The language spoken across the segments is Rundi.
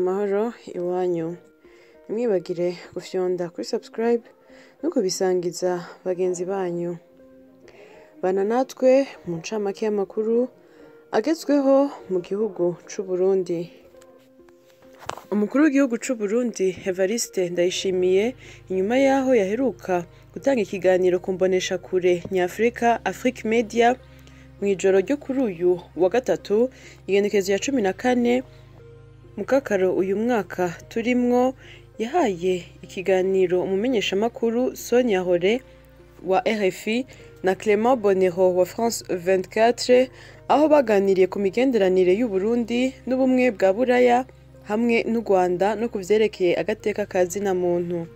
Amahoro iwanyu. Ntimwibagire gufyonda kuri subscribe no kubisangiza bagenzi banyu. Bana natwe mu ncamake y'amakuru agezweho mu gihugu c'u Burundi. Umukuru w'igihugu c'u Burundi Evariste Ndayishimiye, inyuma yaho yaheruka gutanga ikiganiro ku mboneshakure nyafrika Afrique Media mw'ijoro ryo kuri uyu wa gatatu, igenekerezo ya 14 Mukakaro uyu mwaka turimwo, yahaye ikiganiro umumenyeshamakuru Sonia Hore wa RFI na Clement Bonero wa France 24, aho baganiriye ku migenderanire y'u Burundi n'ubumwe bwa Buraya hamwe n'u Rwanda no ku vyerekeye agateka ka zina muntu.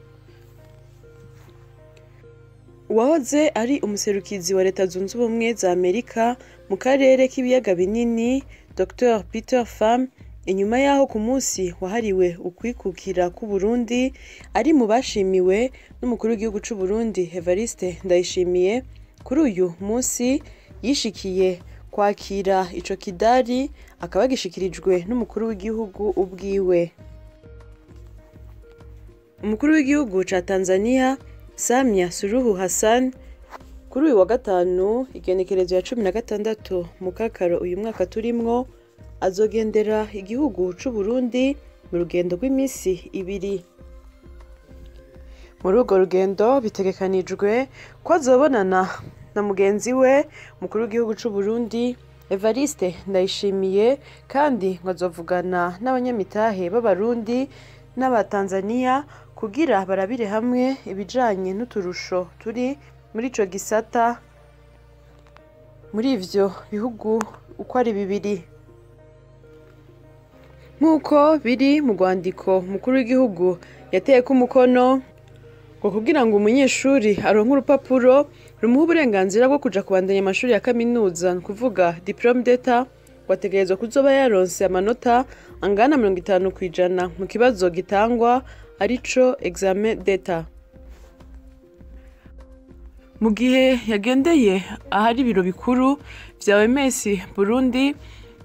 Uwahoze ari umuserukizi wa Leta Zunze Ubumwe za Amerika mu karere k'ibiyaga binini, Dr Peter Pham, inyuma yaho ku munsi wahariwe ukwikukira k'u Burundi ari mu bashimiwe n'umukuru w'igihugu c'u Burundi Evariste Ndayishimiye, kuri uyu munsi yishikiye kwakira ico kidari, akaba yagishikirijwe n'umukuru w'igihugu ubwiwe. Umukuru w'igihugu ca Tanzania Samia Suluhu Hassan, kuri uyu wa gatanu igenekerezo ya 16 Mukakaro uyu mwaka turimwo, azogendera igihugu c'u Burundi mu rugendo rw'imisi ibiri. Muri urwo rugendo bitegekanijwe ko azobonana na mugenzi we umukuru w'igihugu c'u Burundi Evariste Ndayishimiye, kandi ngo azovugana n'abanyamitahe b'Abarundi n'Abatanzania kugira barabire hamwe ibijanye n'uturusho turi muri ico gisata muri ivyo bihugu uko ari bibiri. Nk'uko biri mu rwandiko umukuru w'igihugu yateyeko umukono, ngo kugira ngo umunyeshuri aronke urupapuro rumuha uburenganzira bwo kuja kubandanya amashuri ya kaminuza, ni ukuvuga diplôme d'État, ngo ategerezwa kuzoba yaronse amanota angana 50% mu kibazo gitangwa, arico examen d'État. Mu gihe yagendeye ahari ibiro bikuru vya OMS Burundi,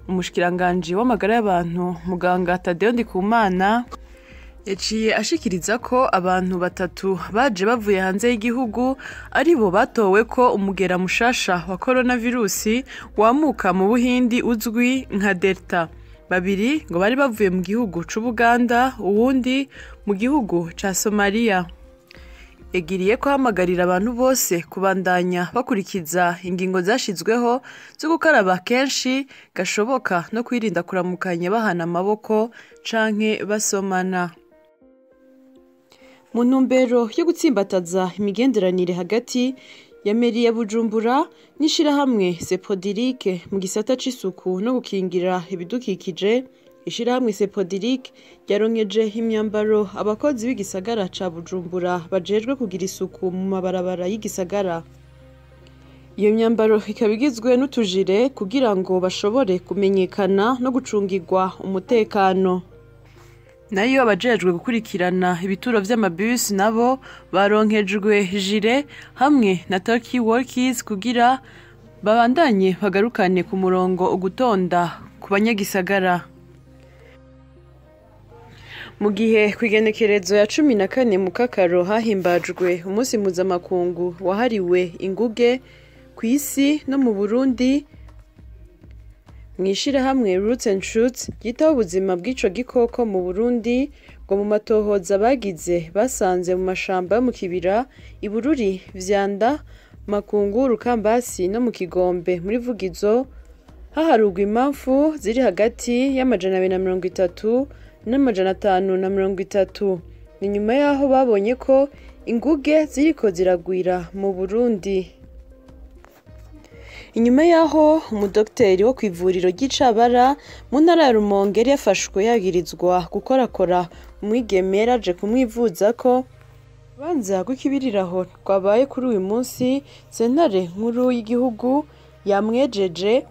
umushikiranganji w'amagara y'abantu muganga Tadeo Ndikumana yaciye ashikiriza ko abantu batatu baje bavuye hanze y'igihugu aribo batowe ko umugera mushasha wa coronavirusi wamuka mu Buhindi uzwi nka Delta. Babiri ngo bari bavuye mu gihugu c'Ubuganda, uwundi mu gihugu ca Somalia. Yagiriye ko ahamagarira abantu bose kubandanya bakurikiza ingingo zashizweho zo gukaraba kenshi gashoboka no kwirinda kuramukanya bahana amaboko canke basomana. Mu ntumbero yo gutsimbataza imigenderanire hagati ya meri ya Bujumbura n'ishirahamwe Sepodirike mu gisata c'isuku no gukingira ibidukikije, ishirahamwe Sepodirike ryaronkeje imyambaro abakozi b'igisagara ca Bujumbura bajejwe kugira isuku mu mabarabara y'igisagara. Iyo myambaro ikaba igizwe n'utujire kugira ngo bashobore kumenyekana no gucungirwa umutekano. Nayo abajejwe gukurikirana ibituro vy'amabus nabo baronkejwe jire hamwe na Turkey Walkies kugira babandanye bagarukane ku murongo ugutonda ku banyagisagara. Mu gihe kw'igenekerezo ya 14 Mukakaro hahimbajwe umunsi mpuzamakungu wahariwe inguge kw'isi no mu Burundi, mw'ishirahamwe Roots and Shoots ryitaho ubuzima bw'ico gikoko mu Burundi, ngo mu matohoza bagize basanze mu mashamba yo mu kibira Ibururi, Vyanda, Makungu, Rukambasi no mu Kigombe muri Vugizo haharurwa impamvu ziri hagati y'230 na 530. Ni nyuma yaho babonye ko inguge ziriko ziragwira mu Burundi. Inyuma yaho umudokiteri wo kw'ivuriro ry'Icabara mu ntara ya Rumonge yari yafashwe yagirizwa gukorakora umwigeme yaraje kumwivuzako, urubanza rw'ikibiriraho rwabaye kuri uyu munsi, sentare nkuru y'igihugu yamwejeje,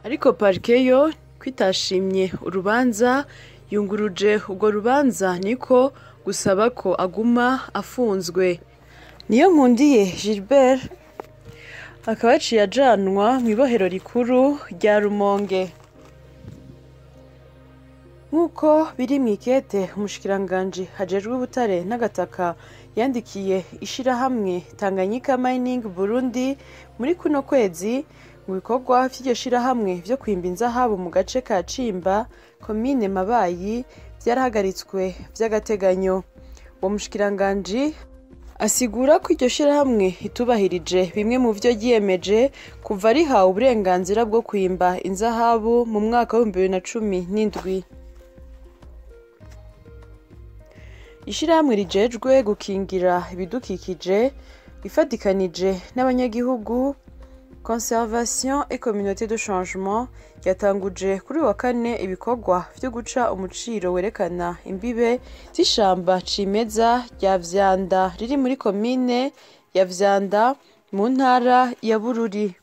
ariko parike yo kwitashimye urubanza yunguruje urwo rubanza, niko gusaba ko aguma afunzwe. Niyo Nkundiye Gilbert akaba yaciye ajanwa mw'ibohero rikuru rya Rumonge. Nk'uko biri mw'ikete umushikiranganji ajejwe ubutare n'agataka yandikiye ishirahamwe Tanganyika Mining Burundi muri kuno kwezi, mu bikorwa vy'iryo shirahamwe vyo kwimba inzahabu mu gace ka Cimba, komine Mabayi, vyarahagaritswe vy'agateganyo. Uwo mushikiranganji asigura ko iryo shirahamwe ritubahirije bimwe mu vyo ryiyemeje kuva rihawe uburenganzira bwo kwimba inzahabu mu mwaka w'2017. Ishirahamwe rijejwe gukingira ibidukikije rifatikanije n'abanyagihugu Conservation et Communauté de Changement ryatanguje kuri wa kane ibikorwa vyo guca umuciro werekana imbibe z'ishamba cimeza rya Vyanda riri muri komine ya Vyanda mu ntara ya Bururi.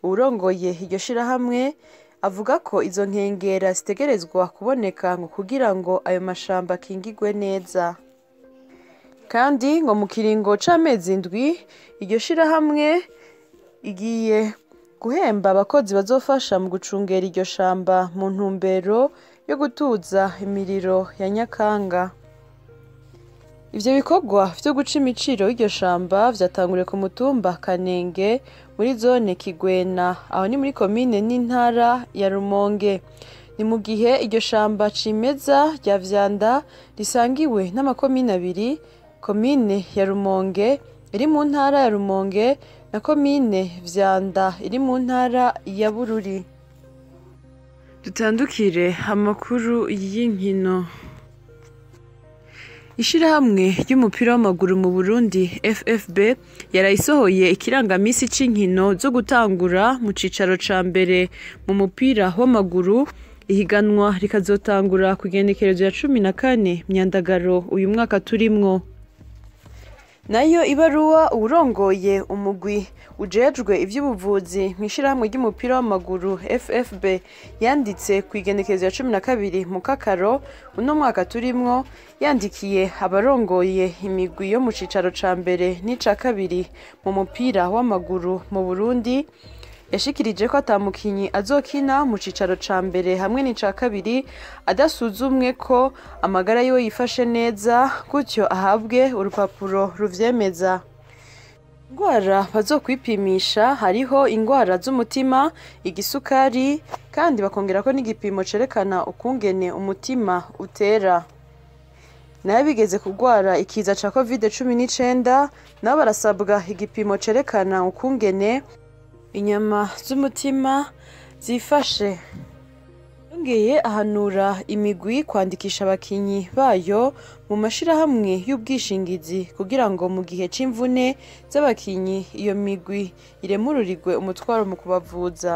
Uwurongoye iryo shirahamwe avuga ko izo nkengera zitegerezwa kuboneka ngo kugira ngo ayo mashamba akingigwe neza. Kandi ngo mu kiringo c'amezi 7 iryo shirahamwe igiye guhemba abakozi bazofasha mu gucungera iryo shamba mu ntumbero yo gutuza imiriro ya Nyakanga. Ivyo bikorwa vyo guca imiciro y'iryo shamba vyatanguriye ku mutumba Kanenge muri zone Kigwena, aho ni muri komine n'intara ya Rumonge. Ni mu gihe iryo shamba cimeza rya Vyanda risangiwe n'amakomine abiri, komine ya Rumonge iri mu ntara ya Rumonge na komine Vyanda iri mu ntara ya Bururi. Dutandukire amakuru y'inkino. Ishirahamwe ry'umupira w'amaguru mu Burundi FFB yarayisohoye ikirangamisi c'inkino zo gutangura mu cicaro ca mbere mu mupira w'amaguru. Ihiganwa rikazotangura ku igenekerezo ya 14 Myandagaro uyu mwaka turimwo. Nayo ibaruwa uwurongoye umugwi ujejwe ivy'ubuvuzi mw'ishirahamwe ry'umupira w'amaguru FFB yanditse ku igenekerezo ya 12 Mukakaro uno mwaka turimwo, yandikiye abarongoye imigwi yo mu cicaro ca mbere n'ica kabiri mu mupira w'amaguru mu Burundi, yashikirije ko atamukinyi azokina mu cicaro ca mbere hamwe n'ica kabiri adasuzumwe ko amagara yiwe yifashe neza, gutyo ahabwe urupapuro ruvyemeza. Ingwara bazokwipimisha hariho ingwara z'umutima, igisukari, kandi bakongerako n'igipimo cerekana ukungene umutima utera. Nayo bigeze kugwara ikiza ca COVID-19 nabo barasabwa igipimo cerekana ukungene inyama z'umutima zifashe. Yongeye ahanura imigwi kwandikisha abakinyi bayo mu mashirahamwe y'ubwishingizi kugira ngo mu gihe c'imvune z'abakinyi iyo migwi iremururirwe umutwaro mu kubavuza.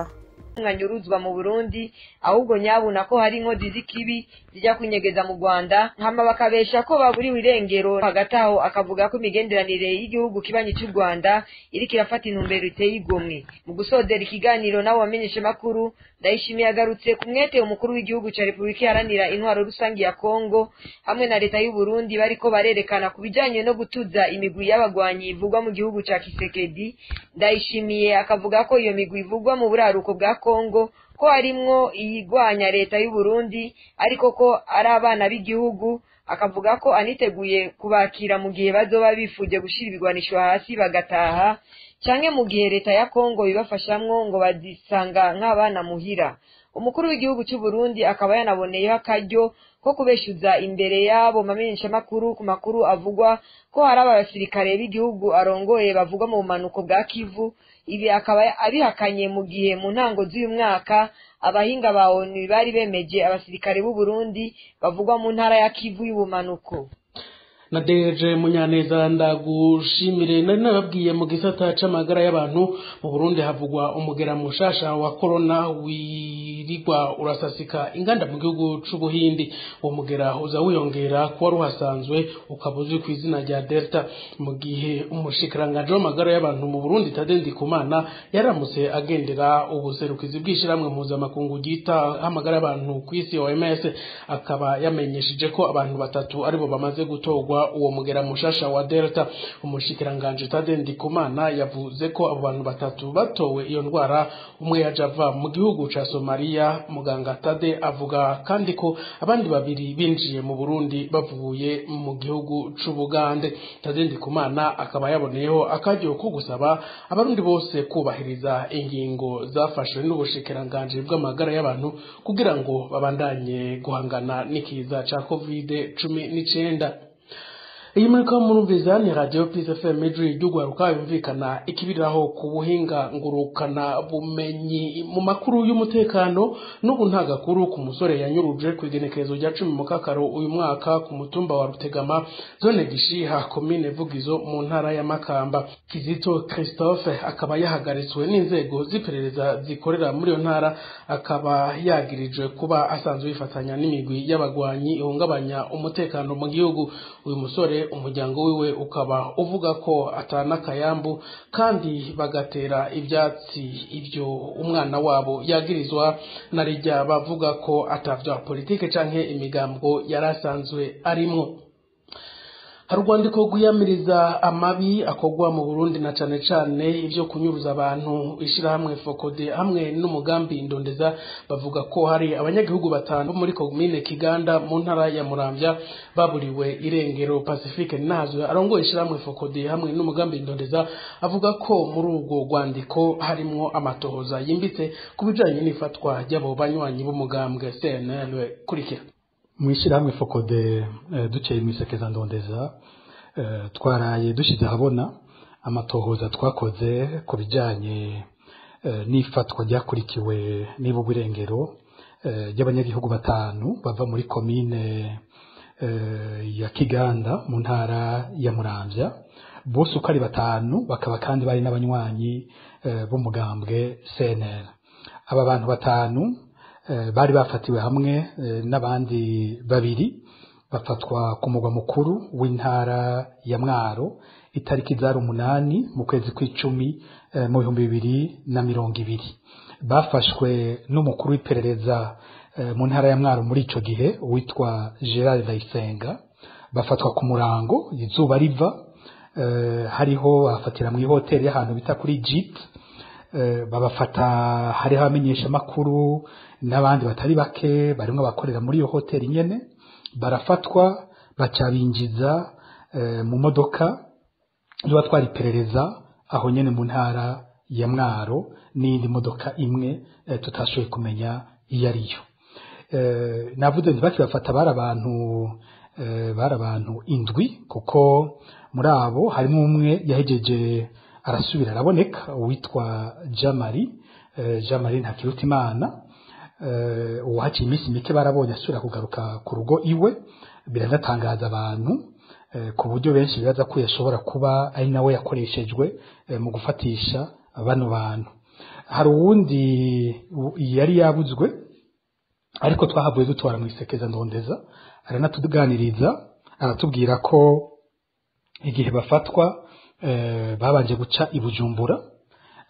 Nkanyuruzwa mu Burundi ahubwo nyabuna ko hari inkozi z'ikibi zijya kunyegeza mu Rwanda hama bakabesha ko baburiwe irengero. Hagati aho akavuga ko imigenderanire y'igihugu kibanyi cy'u Rwanda iriko irafata intumbero iteye igomwe. Mu gusozera ikiganiro nawe wamenyeshe makuru, Ndayishimiye agarutse ku mwete umukuru w'igihugu ca Republika Iharanira Intwaro Rusangi ya Kongo hamwe na leta y'u Burundi bariko barerekana ku bijanye no gutuza imigwi y'abagwanyi ivugwa mu gihugu ca Kisekedi. Ndayishimiye akavuga ko iyo migwi ivugwa mu buraruko bwa Kongo ko harimwo iyigwanya leta y'u Burundi ariko ko ari abana b'igihugu, akavuga ko aniteguye kubakira mu gihe bazoba bifuje gushira ibigwanisho hasi bagataha, canke mu gihe leta ya Kongo ibafashamwo ngo bazisanga nk'abana muhira. Umukuru w'igihugu cy'u Burundi akaba yanaboneyeho akaryo ko kubeshuza imbere yabo mamenyesha makuru ku makuru avugwa ko hari abasirikare b'igihugu arongoye bavugwa mu bumanuko bwa Kivu. Ibi akaba abihakanye mu gihe mu ntango z'uyu mwaka abahinga ba ONU bari bemeje abasirikare b'u Burundi bavugwa mu ntara ya Kivu y'ubumanuko. Na Deje Munyaneza ndagushimire. Nari nababwiye mu gisata c'amagara y'abantu mu Burundi havugwa umugera mushasha wa corona wirigwa urasasika inganda mu gihugu c'Ubuhindi. Uwo mugera uza wiyongera kuwa ruhasanzwe ukaba uzwi ku izina rya Delta, mu gihe umushikiranganje w'amagara y'abantu mu Burundi Tade Ndikumana yaramutse agendera ubuserukizi bw'ishirahamwe mpuzamakungu ryita amagara y'abantu kw'isi OMS, akaba yamenyesheje ko abantu batatu aribo bamaze gutorwa uwo mugera mushasha wa Delta. Umushikiranganje Tade Ndikumana yavuze ko abo bantu batatu batowe iyo ndwara, umwe yaje ava mu gihugu ca Somalia. Zambia. Muganga Tade avuga kandi ko abandi babiri binjiye mu Burundi bavuye mu gihugu c'Ubugande. Tade Ndikumana akaba yaboneyeho akaryo ko gusaba abarundi bose kubahiriza ingingo zafashwe n'ubushikiranganji bw'amagara y'abantu kugira ngo babandanye guhangana n'ikiza ca COVID-19. Iyi muriko murumviza ni Radio Peace FM, ijwi ry'ugwaruka yumvikana ikibiriraho ku buhinga ngurukana bumenyi. Mu makuru y'umutekano, n'ubu nta gakuru ku musore yanyuruje ku igenekerezo rya 10 Mukakaro uyu mwaka ku mutumba wa Rutegama, zone Gishiha, komine Vugizo, mu ntara ya Makamba. Kizito Christophe akaba yahagaritswe n'inzego z'iperereza zikorera muri iyo ntara, akaba yagirijwe kuba asanzwe yifatanya n'imigwi y'abagwanyi ihungabanya umutekano mu gihugu. Uyu musore umuryango wiwe ukaba uvuga ko atana kayambu, kandi bagatera ibyatsi ibyo umwana wabo yagirizwa na rijya bavuga ko atavya politike canke imigambwo yarasanzwe arimwo. Hari urwandiko rwiyamiriza amabi akorwa mu Burundi na cane cane ivyo kunyuruza abantu. Ishirahamwe Fokode hamwe n'umugambi Indondeza bavuga ko hari abanyagihugu batanu bo muri komine Kiganda mu ntara ya Muramvya baburiwe irengero. Pacifique Nazwe arongoye ishirahamwe Fokode hamwe n'umugambi Indondeza avuga ko muri urwo rwandiko harimwo amatohoza yimbitse ku bijanye n'ifatwa ry'abo banywanyi b'umugambwe CNL. Kurikira. Mwishirahamwe Fokode duceye mwisekeza Ndondeza, twaraye dushize ahabona amatohoza twakoze ku bijanye n'ifatwa ryakurikiwe n'ibugwirengero ry'abanyagihugu batanu bava muri komine ya Kiganda mu ntara ya Muramvya. Bose uko ari batanu bakaba kandi bari n'abanywanyi b'umugambwe CNL. Aba bantu batanu bari bafatiwe hamwe n'abandi babiri, bafatwa ku mugwa mukuru w'intara ya Mwaro itariki zari 8 mu kwezi kw'icumi mu 2020. Bafashwe n'umukuru w'iperereza mu ntara ya Mwaro muri ico gihe witwa Gerard Ndayisenga. Bafatwa ku murango izuba riva, hariho afatira mu hoteli y'ahantu bita kuri Jeep. Babafata hariho abamenyesha makuru n'abandi batari bake barimwo abakorera muri iyo hoteli nyene. Barafatwa bacabinjiza mu modoka y'abatwara iperereza aho nyene mu ntara ya Mwaro n'indi modoka imwe tutashoboye kumenya iyo ariyo. Navuze nti bakibafata bari abantu 7, kuko muri abo harimo umwe yahejeje arasubira araboneka witwa Jamari Ntakirutimana. Uwahaciye iminsi mike barabonye asubira kugaruka ku rugo iwe, biranatangaza abantu ku buryo benshi bibaza ko yashobora kuba ari nawe yakoreshejwe mu gufatisha bano bantu. Hari uwundi yari yabuzwe ariko twahavuye dutora mu isekeza Ndondeza, aranatuganiriza aratubwira ko igihe bafatwa babanje guca i Bujumbura,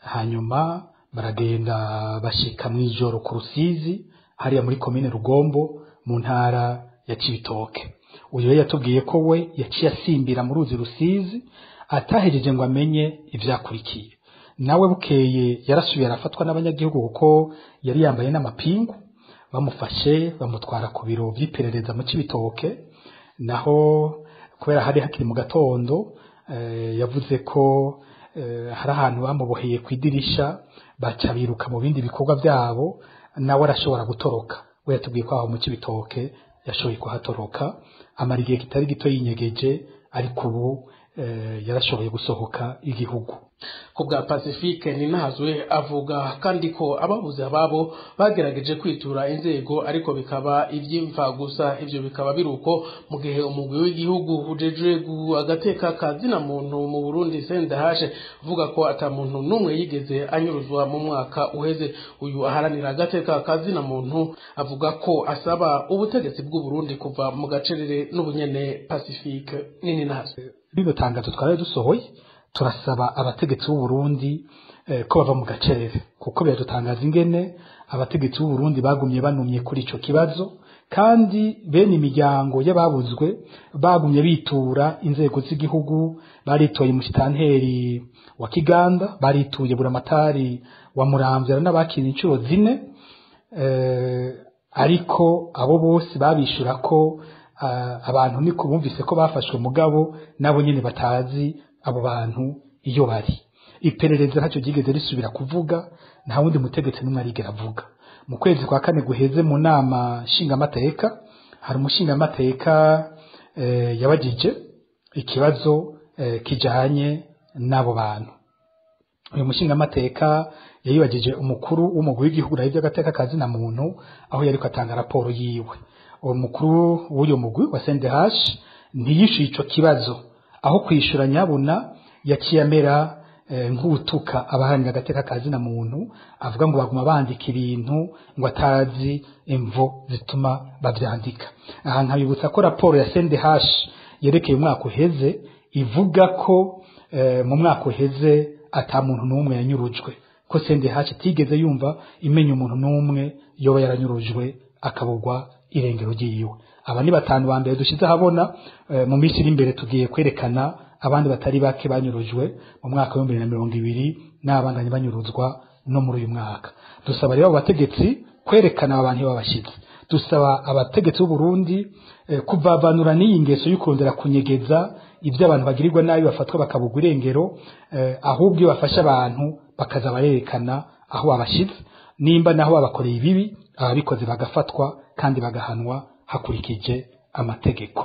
hanyuma baragenda bashika mu ijoro ku Rusizi hariya muri komine Rugombo mu ntara ya Cibitoke. Uyu yatubwiye ko we yaciye asimbira mu ruzi Rusizi atahejeje ngo amenye ivyakurikiye. Nawe bukeye yarasubiye arafatwa n'abanyagihugu kuko yari yambaye n'amapingu, bamufashe bamutwara ku biro vy'iperereza mu Cibitoke. Naho kubera hari hakiri mu gatondo, yavuze ko hari ahantu bamuboheye ku idirisha baca biruka mu bindi bikorwa byabo, nawe arashobora gutoroka. We yatubwiye ko aho mu Cibitoke yashoboye kuhatoroka, amara igihe kitari gito yinyegeje, ariko ubu yarashoboye gusohoka igihugu. Ku bwa Pacifique Ninahazwe avuga kandi ko ababuze ababo bagerageje kwitura inzego ariko bikaba ivyimfa gusa. Ivyo bikaba biruko mu gihe umugwi w'igihugu ujejwe agateka kazina muntu mu Burundi CNDH uvuga ko ata muntu n'umwe yigeze anyuruzwa mu mwaka uheze. Uyu aharanira agateka kazina muntu avuga ko asaba ubutegetsi bw'u Burundi kuva mu gacerere n'ubunyene. Pacifique Ninahazwe: Rino tangazo twari dusohoye turasaba abategetsi b'u Burundi ko bava mu gacerere, kuko biradutangaza ingene abategetsi b'u Burundi bagumye banumye kuri ico kibazo, kandi bene imiryango y'ababuzwe bagumye bitura inzego z'igihugu. Baritoye umusitanteri wa Kiganda, barituye Buramatari wa Muramvya n'abakira inshuro 4. Ariko abo bose babishura ko abantu niko bumvise ko bafashwe, mugabo nabo nyene batazi abo bantu iyo bari. Iperereza ntacyo ryigeze risubira kuvuga, nta wundi mutegetsi n'umwe arigera avuga. Mu kwezi kwa kane guheze, mu nama nshingamateka, hari umushingamateka yabagije ikibazo kijanye n'abo bantu. Uyu mushingamateka yayibagije umukuru w'umugwi w'igihugu by'agateka kazina muntu, aho yariko atanga raporo yiwe. Uwo mukuru w'uyu mugwi wa CNDH ntiyishuye ico kibazo. Aho kwishura, nyabuna yaciye amera nk'utuka abaharanira agateka kazina muntu, avuga ngo baguma bandika ibintu ngo atazi imvo zituma bavyandika. Aha nkabibutsa ko raporo ya CNDH yerekeye umwaka uheze ivuga ko mu mwaka uheze ata muntu n'umwe yanyurujwe, ko CNDH itigeze yumva imenya umuntu n'umwe yoba yaranyurujwe akabugwa irengero ryiwe. Aba ni batanu ba mbere dushize ahabona. Mu minsi iri imbere tugiye kwerekana abandi batari bake banyurujwe mu mwaka wa 2020 n'abandanye banyuruzwa no muri uyu mwaka. Dusaba rero abo bategetsi kwerekana aba bantu babashize. Dusaba abategetsi b'u Burundi kuvavanura n'iyi ngeso yo kurondera kunyegeza ibyo abantu bagirirwa nabi, bafatwa bakabugwa irengero, ahubwo iyo bafashe abantu bakaza barerekana aho babashize, nimba naho babakoreye ibibi, ababikoze bagafatwa kandi bagahanwa hakurikije amategeko.